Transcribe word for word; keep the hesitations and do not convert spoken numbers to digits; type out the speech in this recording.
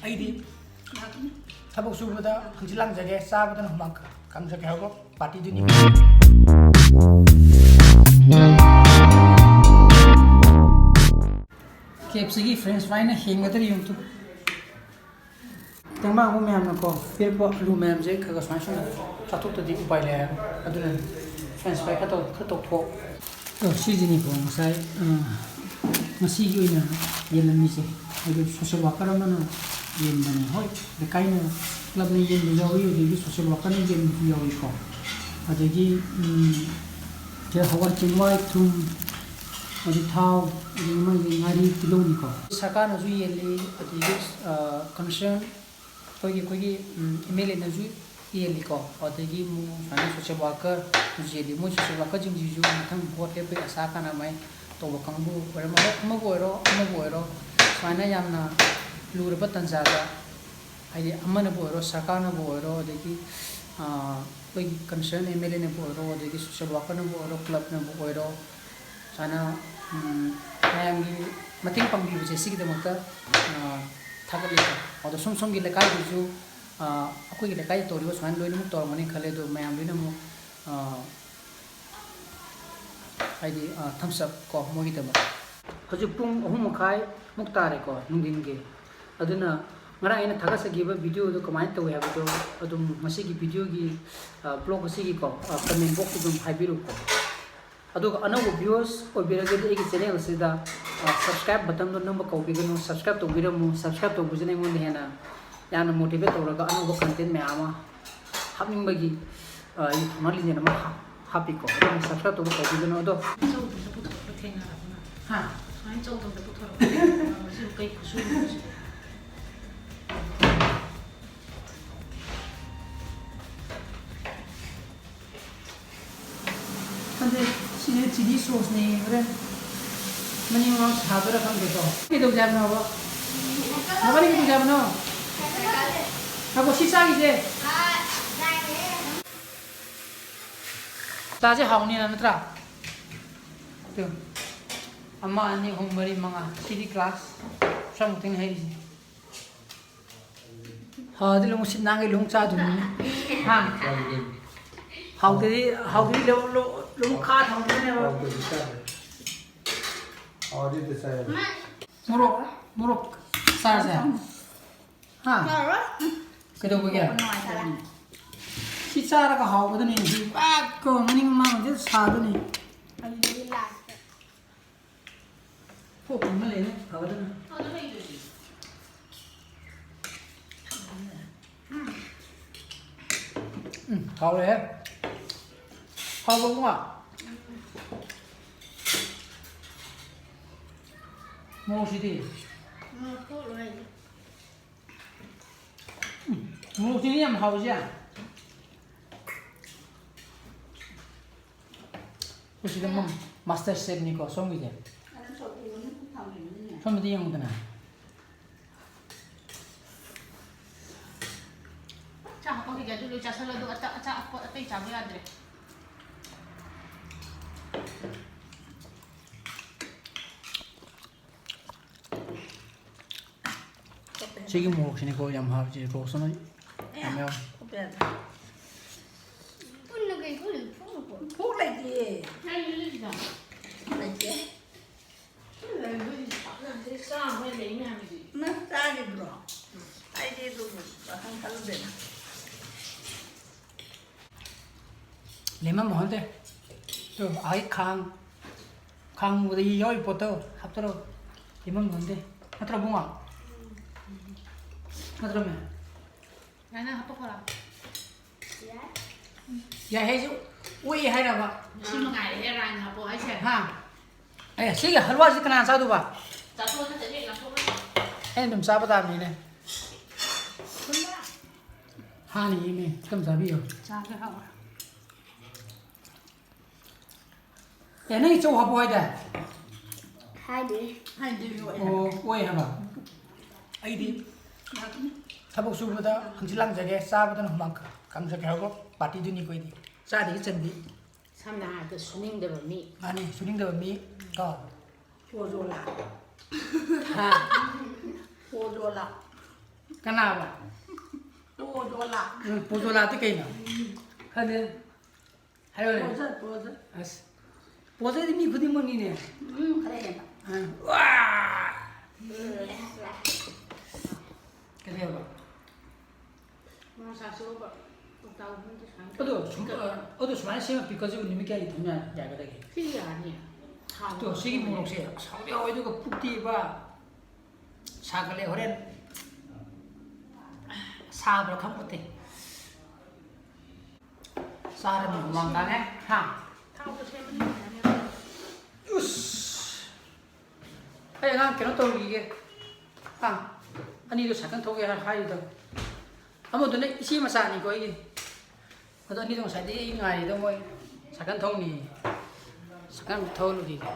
ꯑꯩꯗꯤ ꯊꯕꯛ ꯁꯨꯕꯗ ꯍꯪꯆꯤꯠ ꯂꯥꯡꯖꯒꯦ, ꯆꯥꯕꯗꯅ ꯍꯨꯃꯥꯡ ꯀꯥꯡꯖꯒꯦ ꯍꯥꯏꯕ ꯄꯥꯔꯇꯤꯗꯨꯅꯤ꯫ ꯀꯦ ꯑꯦꯐ ꯁꯤꯒꯤ ꯐ꯭ꯔꯦꯟꯁ ꯐ꯭ꯔꯥꯏꯅ ꯍꯦꯟꯒꯗ꯭ꯔꯥ ꯌꯦꯡꯉꯨ꯫ ꯇꯦꯡꯕꯥꯡꯕ ꯃꯌꯥꯝꯅꯀꯣ ꯄꯤꯔꯛꯄ ꯑꯂꯨ ꯃꯌꯥꯝꯁꯦ ꯈꯔ ꯈꯔ ꯁꯨꯃꯥꯏꯅ ꯁꯨꯝ ꯆꯥꯊꯣꯛꯇꯗꯤ ꯎꯄꯥꯏ ꯂꯩꯔꯔꯣꯏ꯫ ꯑꯗꯨꯅ ꯐ꯭ꯔꯦꯟꯁ ꯐ꯭ꯔꯥꯏ ꯈꯔ ꯇꯧ-, ꯈꯔ ꯇꯧꯊꯣꯛ꯫ ꯑꯣ, ꯁꯤꯁꯤꯅꯤꯀꯣ ꯉꯁꯥꯏ, ꯑ, ꯉꯁꯤꯒꯤ ꯑꯣꯏꯅ ꯌꯦꯜꯂꯝꯃꯤꯁꯦ꯫ ꯍꯥꯏꯗꯤ ꯁꯣꯁꯦꯜ ꯋꯥꯀꯔ ꯑꯃꯅ ꯌꯦꯟꯕꯅꯦ꯫ ꯍꯣꯏ, ꯂꯩꯀꯥꯏꯅ, ꯀ꯭ꯂꯕꯅ ꯌꯦꯟꯕ ꯌꯥꯎꯏ, ꯑꯗꯒꯤ ꯁꯣꯁꯦꯜ ꯋꯥꯀꯔꯅ ꯌꯦꯟꯕꯁꯨ ꯌꯥꯎꯏꯀꯣ꯫ ꯑꯗꯒꯤ, ꯎꯝ, ꯁꯤꯗ ꯍꯋꯥꯏ ꯆꯦꯡꯋꯥꯏ, ꯊꯨꯝ, ꯑꯗꯩ ꯊꯥꯎ, ꯑꯗꯒꯤ ꯃꯥꯒꯤ ꯉꯥꯔꯤ, ꯇꯤꯜꯍꯧꯅꯤꯀꯣ꯫ ꯁꯔꯀꯥꯔꯅꯁꯨ ꯌꯦꯜꯂꯤ, ꯑꯗꯒꯤ, ꯑ, ꯀꯟꯁꯔꯟ ꯑꯩꯈꯣꯏꯒꯤ, ꯑꯩꯈꯣꯏꯒꯤ, ꯎꯝ, ꯑꯦꯝ ꯑꯦꯜ ꯑꯦꯅꯁꯨ ꯌꯦꯜꯂꯤꯀꯣ꯫ ꯑꯗꯒꯤ ꯑꯃꯨꯛ ꯁꯨꯃꯥꯏꯅ ꯁꯣꯁꯦꯜ ꯋꯥꯀꯔꯁꯨ ꯌꯦꯜꯂꯤ꯫ ꯃꯣꯏ ꯁꯣꯁꯦꯜ ꯋꯥꯀꯔꯁꯤꯡꯁꯤꯁꯨ ꯃꯊꯪ ꯚꯣꯠ ꯂꯦꯞꯄꯒꯤ ꯑꯁꯥ ꯀꯥꯟꯅ ꯃꯥꯏ ꯇꯧꯕ ꯀꯥꯡꯕꯨ ꯑꯣꯏꯔꯝꯃꯒ, ꯑꯃꯕꯨ ꯑꯣꯏꯔꯣ, ꯑꯃꯕꯨ ꯑꯣꯏꯔꯣ, ꯁꯨꯃꯥꯏꯅ ꯌꯥꯝꯅ ꯂꯨꯔꯕ ꯇꯥꯟꯖꯥꯗ, ꯍꯥꯏꯗꯤ ꯑꯃꯅꯕꯨ ꯑꯣꯏꯔꯣ, ꯁꯔꯀꯥꯔꯅꯕꯨ ꯑꯣꯏꯔꯣ, ꯑꯗꯒꯤ, ꯑꯥ, ꯑꯩꯈꯣꯏꯒꯤ ꯀꯟꯁꯔꯟ ꯑꯦꯝ ꯑꯦꯜ ꯑꯦꯅꯕꯨ ꯑꯣꯏꯔꯣ, ꯑꯗꯒꯤ ꯁꯣꯁꯦꯜ ꯋꯥꯀꯔꯅꯕꯨ ꯑꯣꯏꯔꯣ, ꯀ꯭ꯂꯕꯅꯕꯨ ꯑꯣꯏꯔꯣ, ꯁꯨꯃꯥꯏꯅ, ꯎꯝ, ꯃꯌꯥꯝꯒꯤ ꯃꯇꯦꯡ ꯄꯥꯡꯕꯤꯕꯁꯦ ꯁꯤꯒꯤꯗꯃꯛꯇ, ꯑꯥ, ꯊꯥꯒꯠꯂꯤ꯫ ꯑꯗꯣ ꯁꯣꯝ ꯁꯣꯝꯒꯤ ꯂꯩꯀꯥꯏꯗꯁꯨ, ꯑꯥ, ꯑꯩꯈꯣꯏꯒꯤ ꯂꯩꯀꯥꯏꯗ ꯇꯧꯔꯤꯕ ꯁꯨꯃꯥꯏꯅ ꯂꯣꯏꯅꯃꯛ ꯇꯧꯔꯝꯒꯅꯤ ꯈꯜꯂꯦ꯫ ꯑꯗꯣ ꯃꯌꯥꯝ ꯂꯣꯏꯅꯃꯛ, ꯑꯥ, ꯍꯥꯏꯗꯤ, ꯑꯥ, thumbs up ꯀꯣ ꯃꯣꯏꯒꯤꯗꯃꯛ꯫ ꯍꯧꯖꯤꯛ ꯄꯨꯡ ꯑꯍꯨꯝ ꯃꯈꯥꯏ ꯃꯨꯛ ꯇꯥꯔꯦꯀꯣ ꯅꯨꯡꯊꯤꯟꯒꯤ꯫ ꯑꯗꯨꯅ ꯉꯔꯥꯡ ꯑꯩꯅ ꯊꯥꯒꯠꯆꯈꯤꯕ video ꯗꯨ ꯀꯃꯥꯏꯅ ꯇꯧꯏ ꯍꯥꯏꯕꯗꯣ ꯑꯗꯨꯝ ꯃꯁꯤꯒꯤ video ꯒꯤ, ꯑꯥ, vlog ꯑꯁꯤꯒꯤꯀꯣ, ꯑꯥ, comment box ꯇ ꯑꯗꯨꯝ ꯍꯥꯏꯕꯤꯔꯛꯎꯀꯣ꯫ ꯑꯗꯨꯒ ꯑꯅꯧꯕ viewers ꯑꯣꯏꯕꯤꯔꯒꯗꯤ ꯑꯩꯒꯤ channel ꯑꯁꯤꯗ, ꯑ, subscribe button ꯗꯣ ꯅꯝꯕ ꯀꯥꯎꯕꯤꯒꯅꯨ, subscribe ꯇꯧꯕꯤꯔꯝꯃꯨ꯫ Subscribe ꯇꯧꯕꯁꯤꯅ ꯑꯩꯉꯣꯟꯗ ꯍꯦꯟꯅ ꯌꯥꯝꯅ motivate ꯇꯧꯔꯒ ꯑꯅꯧꯕ content ꯃꯌꯥꯝ ꯑꯃ ꯍꯥꯞꯅꯤꯡꯕꯒꯤ, ꯑ, ꯑꯩ ꯊꯧꯅꯥ ꯂꯤꯡꯖꯦꯜ ꯑꯃ ꯍꯥ-, ꯍꯥꯞꯄꯤꯀꯣ꯫ ꯑꯗꯨꯅ subscribe ꯇꯧꯕ ꯀꯥꯎꯕꯤꯒꯅꯨ꯫ ꯑꯗꯣ ꯆꯧꯗꯨꯗ ꯄꯨꯊꯣꯛꯑꯒ ꯊꯦꯡꯅꯔꯕ ꯅꯪ? ꯍꯥ? ꯁꯨꯃꯥꯏꯅ ꯆꯧꯗꯨꯗ ꯄꯨꯊꯣꯔꯛꯄ ꯊꯦꯡꯅꯔꯕ? ꯁꯤꯕꯨ ꯀꯩ ꯈꯨꯁꯨꯅꯣ ꯁꯤꯕꯨ? ꯈꯪꯗꯦ, ꯁꯤꯁꯦ chilli sauce ꯅꯦ, ꯍꯣꯔꯦꯟ ꯃꯅꯤꯡ ꯃꯃꯥꯡ ꯁꯥꯗꯣꯏꯔꯥ ꯈꯪꯗꯦꯀꯣ꯫ ꯀꯩꯗꯧꯁꯦ ꯍꯥꯏꯕꯅꯣꯕ? ꯅꯕꯥꯅꯤ ꯀꯩꯗꯧꯁꯦ ꯍꯥꯏꯕꯅꯣ? ꯉꯥꯏꯈꯣ, ꯁꯤ ꯆꯥꯈꯤꯁꯦ꯫ ꯆꯥꯁꯦ ꯍꯥꯎꯅꯤꯅ ꯅꯠꯇ꯭ꯔꯥ? ꯑꯗꯨ ꯑꯃ, ꯑꯅꯤ, ꯑꯍꯨꯝ, ꯃꯔꯤ, ꯃꯉꯥ꯫ ꯁꯤꯗꯤ glass ꯁ꯭ꯋꯥꯏꯃꯨꯛꯇꯅꯤ ꯍꯩꯔꯤꯁꯦ꯫ ꯍꯥꯎꯗꯤ ꯂꯣꯡ ꯁꯤꯠ ꯅꯥꯟꯒꯩ ꯂꯣꯡ ꯆꯥꯗꯣꯏꯅꯤ꯫ ꯍꯥ? ꯆꯥꯒꯗꯣꯏꯅꯤ꯫ ꯍꯥꯎꯗꯗꯤ, ꯍꯥꯎꯗꯗꯤ ꯂꯣꯡ, ꯂꯣꯡ, ꯂꯣꯡ ꯈꯥ ꯊꯝꯗꯣꯏꯅꯦꯕ꯫ ꯍꯥꯎꯗꯗꯤ ꯆꯥꯔꯣꯏ꯫ ꯍꯥꯎꯗꯤ ꯑꯝꯇ ꯆꯥꯔꯣꯏ꯫ ꯃꯣꯔꯣꯛ, ꯃꯣꯔꯣꯛ ꯆꯥꯔꯁꯦ꯫ ꯍꯥ? ꯆꯥꯔꯣꯏ꯫ ꯀꯩꯗꯧꯕꯒꯤ? ꯅꯨꯡꯉꯥꯏꯇꯕꯅꯤ꯫ ꯁꯤ ꯆꯥꯔꯒ ꯍꯥꯎꯒꯗꯅꯤ꯫ ꯁꯤ ꯄꯥꯛ ꯀꯣ ꯃꯅꯤꯡ ꯃꯃꯥꯡꯁꯦ ꯁꯥꯗꯣꯏꯅꯤ꯫ ꯑꯗꯨꯗꯒꯤ ꯂꯥꯁꯇ꯫ ꯀꯣꯛ ꯑꯃ ꯂꯩꯔꯦ, ꯐꯒꯗꯕꯅꯤ꯫ ꯎꯝ, ꯍꯥꯎꯔꯦꯍꯦ꯫ ꯍꯥꯎꯕ ꯏꯕꯨꯡꯉꯣ? ꯃꯣꯔꯣꯛꯁꯤꯗꯤ? ꯃꯣꯔꯣꯛ ꯊꯣꯛꯂꯣꯏ꯫ ꯎꯝ, ꯃꯣꯔꯣꯛꯁꯤꯗꯤ ꯌꯥꯝ ꯍꯥꯎꯋꯤꯁꯦ꯫ ꯑꯩꯈꯣꯏ ꯁꯤꯗ ꯃꯝ-, ꯃꯥꯁꯇꯔ ꯆꯦꯐꯅꯤꯀꯣ ꯁꯣꯝꯒꯤꯁꯦ꯫ ꯁꯣꯝꯗꯗꯤ ꯌꯦꯡꯉꯨꯗꯅ꯫ ꯆꯥꯛ ꯍꯥꯞꯄꯈꯤꯒꯦ, ꯑꯗꯨ ꯂꯣꯏ ꯆꯥꯁꯜꯂꯣ, ꯑꯗꯨꯒ ꯑꯇ-, ꯑꯆꯥ-, ꯑꯄꯣꯠ ꯑꯇꯩ ꯆꯥꯕ ꯌꯥꯗ꯭ꯔꯦ꯫ ꯁꯤꯒꯤ ꯃꯣꯔꯣꯛꯁꯤꯅꯤꯀꯣ ꯌꯥꯝ ꯍꯥꯎꯔꯤꯁꯦ, ꯔꯣꯁ ꯑꯃ ꯌꯥꯝ ꯌꯥꯎꯔꯦ꯫ ꯄꯨꯟꯅ ꯀꯩ ꯈꯣꯠꯂꯤꯅꯣ? ꯐꯣꯛ ꯂꯩꯇꯤꯌꯦ꯫ ꯂꯩꯇꯦ꯫ ꯂꯩꯕꯨꯗꯤ ꯄꯥꯛꯅꯗꯦ, ꯆꯥꯝꯃ ꯂꯩ ꯃꯌꯥꯝꯁꯤꯗꯤ꯫ ꯅꯪ ꯆꯥꯈꯤꯕ꯭ꯔꯣ? ꯑꯩꯗꯤ ꯑꯗꯨ ꯋꯥꯈꯜ ꯈꯜꯂꯨꯗꯦꯅ꯫ ꯂꯦꯝꯃꯝ ꯍꯣꯟꯗꯦ꯫ ꯇꯨ, ꯑꯩ ꯈꯥꯡ, ꯈꯥꯡꯕꯗ ꯌꯥꯎꯔꯤ ꯄꯣꯠꯇꯣ ꯍꯥꯞꯇꯔꯣ꯫ ꯂꯦꯝꯃꯝ ꯍꯣꯟꯗꯦ꯫ ꯅꯠꯇ꯭ꯔꯣ, ꯕꯨꯡꯉꯣ? ꯅꯠꯇ꯭ꯔꯣ, ꯃꯦ? ꯌꯥꯅ ꯍꯥꯞꯄꯛꯈꯣꯔꯥ? ꯌꯥꯏ ꯍꯥꯏꯁꯨ ꯑꯣꯏ ꯍꯥꯏꯔꯕ? ꯁꯤ ꯃꯉꯥꯏꯔꯦꯍꯦ, ꯔꯥꯏꯅ ꯍꯥꯞꯄꯣ ꯍꯥꯏꯁꯦ꯫ ꯍꯥ? ꯑꯦ, ꯁꯤꯒꯤ ꯍꯜꯋꯥꯁꯤ ꯀꯅꯥꯅ ꯆꯥꯗꯧꯕ? ꯆꯥꯊꯣꯛꯑꯣ, ꯅꯠꯇ꯭ꯔꯗꯤ ꯂꯪꯊꯣꯛꯈ꯭ꯔꯅꯤ꯫ ꯑꯩꯅ ꯑꯗꯨꯝ ꯆꯥꯕ ꯇꯥꯕꯅꯤꯅꯦ꯫ ꯍꯥꯅꯤ ꯏꯃꯦ, ꯈꯤꯇꯪ ꯆꯥꯕꯤꯌꯣ꯫ ꯆꯥꯒꯦ, ꯍꯥꯎꯋꯦ꯫ ꯑꯦ, ꯅꯪꯒꯤ ꯆꯧ ꯍꯥꯞꯄꯣ ꯍꯥꯏꯗꯥꯏ? ꯍꯥꯏꯗꯦ꯫ ꯍꯥꯏꯗꯦ, ꯑꯣꯏ꯫ ꯑꯣ, ꯑꯣꯏ ꯍꯥꯏꯕ? ꯑꯩꯗꯤ ꯊꯕꯛ ꯁꯨꯕꯗ ꯍꯪꯆꯤꯠ ꯂꯥꯡꯖꯒꯦ, ꯆꯥꯕꯗꯅ ꯍꯨꯃꯥꯡ ꯀꯥꯡꯖꯒꯦ ꯍꯥꯏꯕ ꯄꯥꯔꯇꯤꯗꯨꯅꯤꯀꯣ ꯑꯩꯗꯤ꯫ ꯆꯥꯗꯒꯤ ꯆꯟꯕꯤ꯫ ꯁꯝꯅ ꯍꯥꯏꯔꯕꯗ ꯁꯨꯅꯤꯡꯗꯕ ꯃꯤ꯫ ꯃꯥꯅꯤ, ꯁꯨꯅꯤꯡꯗꯕ ꯃꯤ ꯀꯣ꯫ ꯄꯣꯖꯣꯂꯥ꯫ ꯍꯥ? ꯄꯣꯖꯣꯂꯥ꯫ ꯀꯅꯥꯕ? ꯄꯣꯖꯣꯂꯥ꯫ ꯎꯝ, ꯄꯣꯖꯣꯂꯥꯗꯤ ꯀꯩꯅꯣ? ꯈꯪꯗꯦ꯫ ꯍꯥꯏꯔꯣꯅꯦ꯫ Pose, pose. ꯑꯁ꯫ ꯄꯣꯖꯗꯤ ꯃꯤ ꯈꯨꯗꯤꯡꯃꯛꯅꯤꯅꯦ꯫ ꯎꯝ, ꯈꯔ ꯍꯦꯟꯅ꯫ ꯑ, ꯋꯥ! ꯀꯩꯗꯧꯕ? ꯃꯣꯔꯣꯛ ꯁꯥꯁꯤꯒ ꯀꯧꯇꯥꯒꯨꯝꯕꯗꯤ ꯁꯨꯃꯥꯏꯅ ꯑꯗꯣ ꯁꯨꯝ, ꯇꯧꯔꯒ ꯑꯗꯣ ꯁꯨꯃꯥꯏꯅ ꯁꯦꯝꯃ ꯄꯤꯀꯜꯁꯤꯕꯨ ꯅꯨꯃꯤꯠ ꯀꯌꯥꯅꯤ ꯊꯝ ꯌꯥ-, ꯌꯥꯒꯗꯒꯦ? ꯁꯤ ꯌꯥꯅꯤ꯫ ꯑꯗꯣ ꯁꯤꯒꯤ ꯃꯣꯔꯣꯛꯁꯦ ꯑꯁ ꯍꯥꯎꯗꯤ ꯍꯥꯎꯋꯦ, ꯑꯗꯨꯒ ꯄꯨꯛꯇꯤꯕ ꯁꯥꯒꯠꯂꯦ ꯍꯣꯔꯦꯟ꯫ ꯁꯥꯕ꯭ꯔꯥ ꯈꯪꯄꯣꯠꯇꯦ꯫ ꯆꯥꯔꯕ ꯍꯨꯃꯥꯡ ꯀꯥꯡꯉꯦ꯫ ꯍꯥ? ꯊꯥꯎꯗꯣ ꯁꯦꯝꯕꯅ ꯅꯨꯡꯉꯥꯏꯅꯦꯕ꯫ ꯎꯁ! ꯑꯩ ꯑꯉꯥꯡ ꯀꯩꯅꯣ ꯇꯧꯔꯤꯒꯦ꯫ ꯑꯥ, ꯑꯅꯤꯗꯣ ꯁꯥꯏꯀꯜ ꯊꯧꯒꯦ ꯍꯥꯏ-, ꯍꯥꯏꯔꯤꯗꯣ꯫ ꯑꯃꯗꯨꯅ ꯏꯆꯦ ꯃꯆꯥꯅꯤꯀꯣ ꯑꯩꯒꯤ꯫ ꯑꯗꯣ ꯑꯅꯤꯗꯣ ꯉꯁꯥꯏꯗꯒꯤ ꯑꯩ ꯉꯥꯏꯔꯤꯗꯣ ꯃꯣꯏ ꯁꯥꯏꯀꯜ ꯊꯧꯅꯤ꯫ ꯁꯥꯏꯀꯜ ꯑꯝꯇ ꯊꯧꯍꯜꯂꯨꯈꯤꯒꯦ꯫